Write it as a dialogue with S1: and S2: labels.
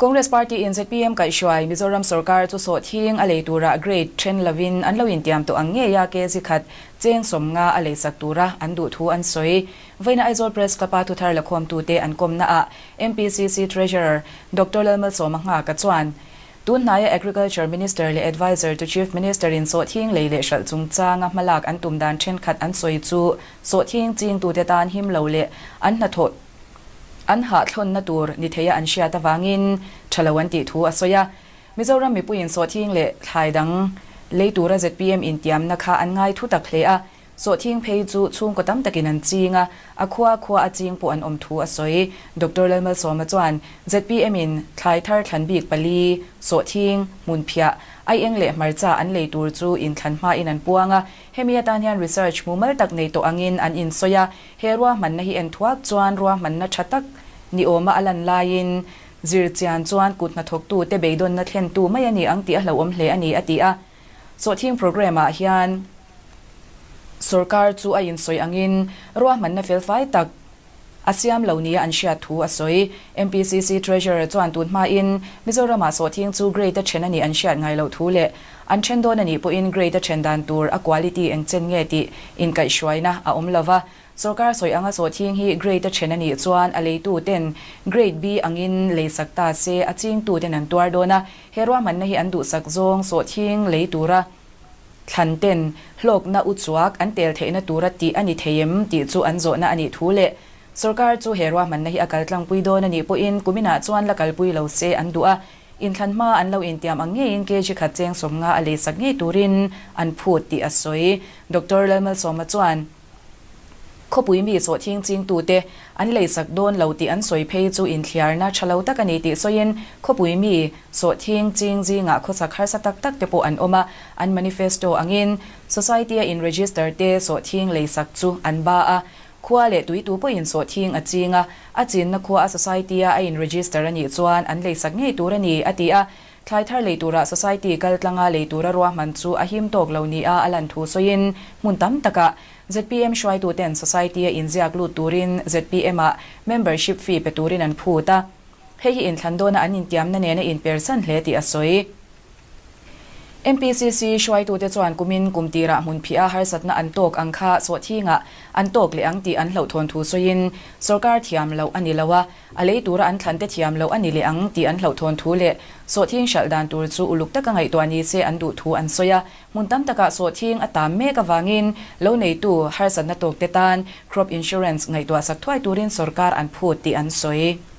S1: Congress Party in zpm kaihhruai Mizoram sorkar chu sawhthing a lei tura grade then lovin an lo intiam tawh ang ngei a kg khat cheng 50 a leisak tura an duh thu an sawi. Vawiina Aizawl Press Club-a thuthar lakhawmtute an kawmnaah MPCC Treasurer Doctor Lalmalsawma Nghaka chuan Tunhnaia Agriculture Minister leh Adviser to Chief Minister in sawhthing lei leh hralh chungchanga hmalak an tum dan thenkhat an sawi chu sawhthing chingtute tan him lo leh an hnathawh an hahthlawnna tur ni theia an hriat avangin tha lo an tih thu a sawi a. Mizoram mipuiin sawhthing leh thlai dang lei tura zpm intiamna kha an ngai thu tak hle a. Sawhthing phei chu chhungkaw tam takin an ching a, a khua khua a ching pawh an awm thu a sawi. Doctor Lalmalsawma chuan zpm in thlai thar thlan bik pali, sawhthing, hmunphiah, aieng leh hmarcha an lei tur chu inthlan hmain an puang a, hemi atan hian research mumal tak nei tawh angin an insawi a, he ruahmanna hi en thuak chuan ruahmanna tha tak ni awma a lan laiin zirchian chuan kut hnathawktute beidawnna thlentu mai a ni ang tih a hlauhawm hle a ni, a ti a. Sawhthing programme ah hian sorkar chu a insawi angin ruahmanna felfai tak a siam lo nia an hriat thu a sawi. MPCC Treasurer chuan tun hmain Mizoramah sawhthing chu grade a then a nih an hriat ngai loh thu leh an then dawn a nih pawhin grade a then dan tur a quality eng chen nge tih inkaihhruaina a awm lova. Sorkar sawi anga sawhthing hi grade a then a nih chuan a leitu ten grade B angin leisak ta se a chingtu ten an tuar dawn a, he ruahmanna hi an duhsak zawng sawhthing lei tura thlan ten hlawkna u chuak an tel theihna tura tih a ni thei em tih chu an zawhna a nih thu leh sorkar chu he ruahmanna hi a kal tlangpui dawn a nih pawhin kuminah chuan la kalpui lo se an duh a, inthlan hma an lo intiam ang ngeiin kg khat cheng 50 a leisak ngei turin an phut tih a sawi. Doctor Lalmalsawma chuan. Khawpui mi sawhthing chingtute an leisak dawn lo tih an sawi phei chu inthliarna tha lo tak a ni tih sawiin khawpui mi sawhthing ching zingah khawsak harsa tak tak te pawh an awm a, an manifesto angin society a in register te sawhthing leisak chu an ba a, khua leh tuitu pawhin sawhthing a ching a, a chinna khua a society a a in register a nih chuan an leisak ngei tur a ni, a ti a. Thlai thar lei tura society kal tlanga lei tura ruahman chu a him tawk lo nia a lan thu sawiin hmun tam takah zpm hruaituten society a inziak lut turin zpm ah membership fee pe turin an phut a, hei hi inthlan dawna an intiamna nena inpersan hle tih a sawi. MPCC hruaitute chuan kumin kum tirah hmun phiah a harsatna an tawk ang kha sawhthingah an tawk leh ang tih an hlauhthawn thu sawiin sorkar thiam loh a ni lo a, A lei tura an thlan te thiam loh a ni leh ang tih an hlauhthawn thu leh sawhthing hralh dan tur chu uluk taka ngaihtuah ni se an duh thu an sawi a. Hmun tam takah sawhthing a tam mek avangin lo neitu harsatna tawkte tan crop insurance ngaihtuah sak thuai turin sorkar an phut tih an sawi.